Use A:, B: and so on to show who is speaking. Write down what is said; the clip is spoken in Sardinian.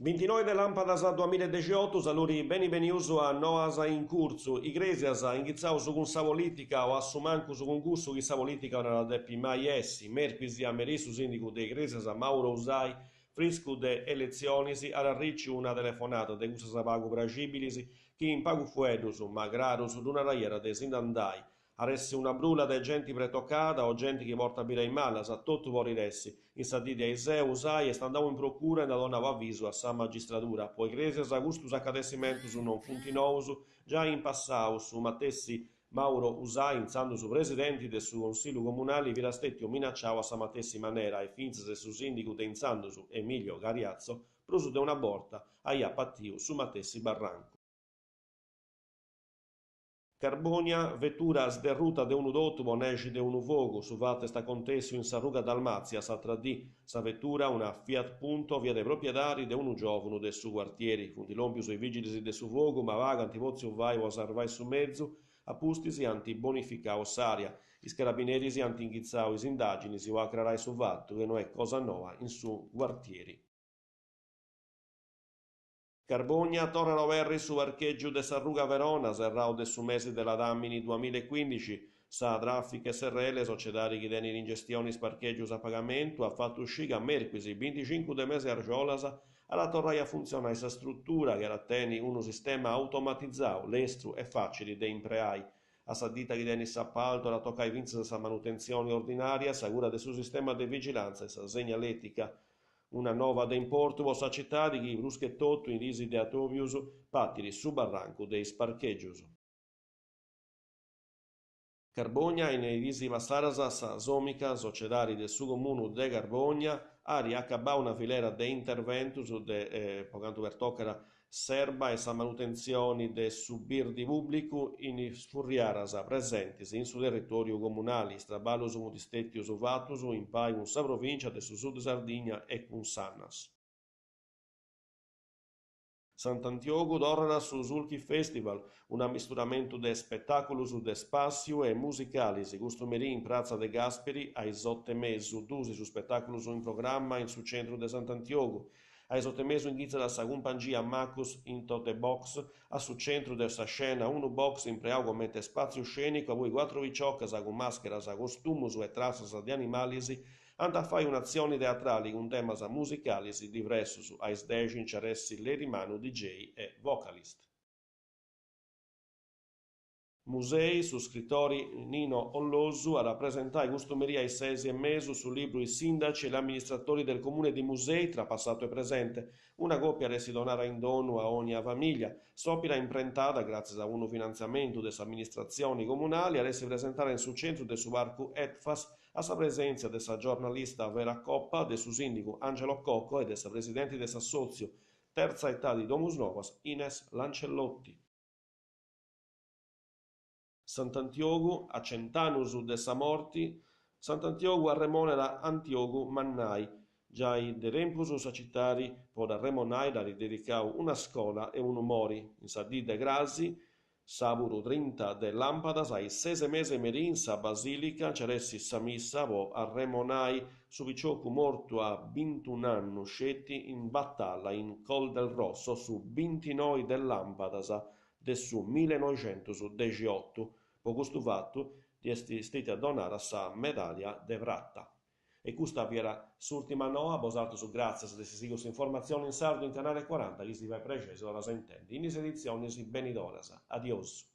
A: Bintinoi de làmpadas duamillaedexiotu, saludi beni benius a Noas in Curtzu. Igrèsias, inghitzaus cun sa polìtica o a su mancus cun cussu chi sa polìtica no at a depi mai essi. Mèrcuis a merì su sìndigu de Igrèsias Mauro Usai, friscu de eletzionis, at arriciu una telefonada de cussas pagu praxìbilis chi in pagu fueddus, ma crarus, ddu naraiat de si nd'andai. At essi una brulla de genti pretocada o genti chi portat bideis malas, totu podit essi. In sa dì de aiseu Usai est andau in procura e nd'at donau avisu a sa magistradura. Po Igrèsias custus acadessimentus non funt nous, giai in passau su matessi Mauro Usai, intzandus presidenti de su Consillu Comunali, fiat stètiu minaciau a sa matessi manera e fintzas e su sìndigu de intzandus, Emilio Cariazzo, prus de una borta aiat patiu su matessi barrancu. Carbònia, vetura sderruta de unu totu po nexi de unu fogu. Su fatu est acontèssiu in sa ruga Dalmàtzia s'atra dì. Sa vetura, una Fiat Punto, fiat de propiedadi de unu giòvunu de su cuartieri. Funt lòmpius is vìgilis de su fogu, ma pagu ant pòtziu fai po sarvai su mezu. A pustis ant bonificau s'àrea. Is carabineris ant inghitzau is indàginis po acrarai su fatu, chi no est cosa noa in su cuartieri. Carbònia torrat a oberri su parchègiu de sa ruga Verona, serrau de su mesi de ladàmini duamillaecuìndixi. Sa Traffic SRL, sociedadi chi tenit in gestioni is parchègius a pagamentu, at fatu scì ca mèrcuis binticincu de mesi argiolas at a torrai a funtzionai sa strutura chi at a tenni unu sistema automatizau, lestru e fàcili de impreai. A sa dita chi tenit s'apaltu at a tocai fintzas sa manutentzioni ordinària, sa cura de su sistema de vigilantza e sa segnalètica. Una nova de importu po sa citadi chi, prus che totu in diis de atòbius, patit su barrancu de is parchègius. Carbònia, In is diis passadas sa Somica, sociedadi de su Comunu de Carbònia, at acabau una filera de interventus de po cantu pertocat s'erba e sa manutentzioni de su birdi pùblicu in is furriaras presentis in su territòriu comunali. Is traballus funt stètius fatus impai cun sa Provìncia de su Sud Sardigna e cun s'Anas. Sant'Antiogu torrat su Sulky Festival, un'ammisturamentu de spetàculus de spàssiu e musicalis, custu merì in pratza De Gasperi a is ot'e mesu, duus is spetàculus in programma in su centru de Sant'Antiogu. A is ot'e mesu inghitzat sa cumpangia Macus into the Box, a su centru de sa scena unu box impreau comente spàtziu scènicu abui cuatru piciocas cun màscheras, costumus e trassas de animalis ant a fai un'atzioni teatrali cun temas musicalis divressus. A is dexi nci at essi Lady Manu DJ e vocalist. Musei, su scritori Nino Ollosu at a presentai custu merì a is sesi e mesu su libru I sindaci e gli amministratori del Comune di Musei tra passato e presente. Una còpia at essi donada in donu a ònnia famìllia. S'òpera imprentada, gràtzias a unu finantziamentu de s'amministratzioni comunali, at essi presentada in su centru de su parcu Etfas a sa presèntzia de sa giornalista Vera Coppa, de su sìndigu Angelo Cocco e de sa presidenti de s'assòtziu Terza Età di Domusnovas Ines Lancellotti. Sant'Antiogu, a cent'annus de sa morti, Sant'Antiogu arremonat Antiogu Mannai. Giai de tempus sa citadi po dd'arremonai dd'at dedicau una scola e unu mori. In sa dì de crasi, sàburu trinta de làmpadas, a is ses e mesa 'e merì in sa Basìlica nci at essi sa missa po arremonai su piciocu mortu a bintun'annu sceti in batalla in Col del Rosso su bintinoi de làmpadas de su millenoixentusdexiotu. Po custu fatu ddi est stètia donada sa medàllia de prata. E custa fiat s'ùrtima noa, bosatrus gràtzias de essi sighiu s'informatzioni in sardu in Canale Cuaranta, chi si fait prexeri si torraus a intendi in is editzionis benidoras. Adiosu.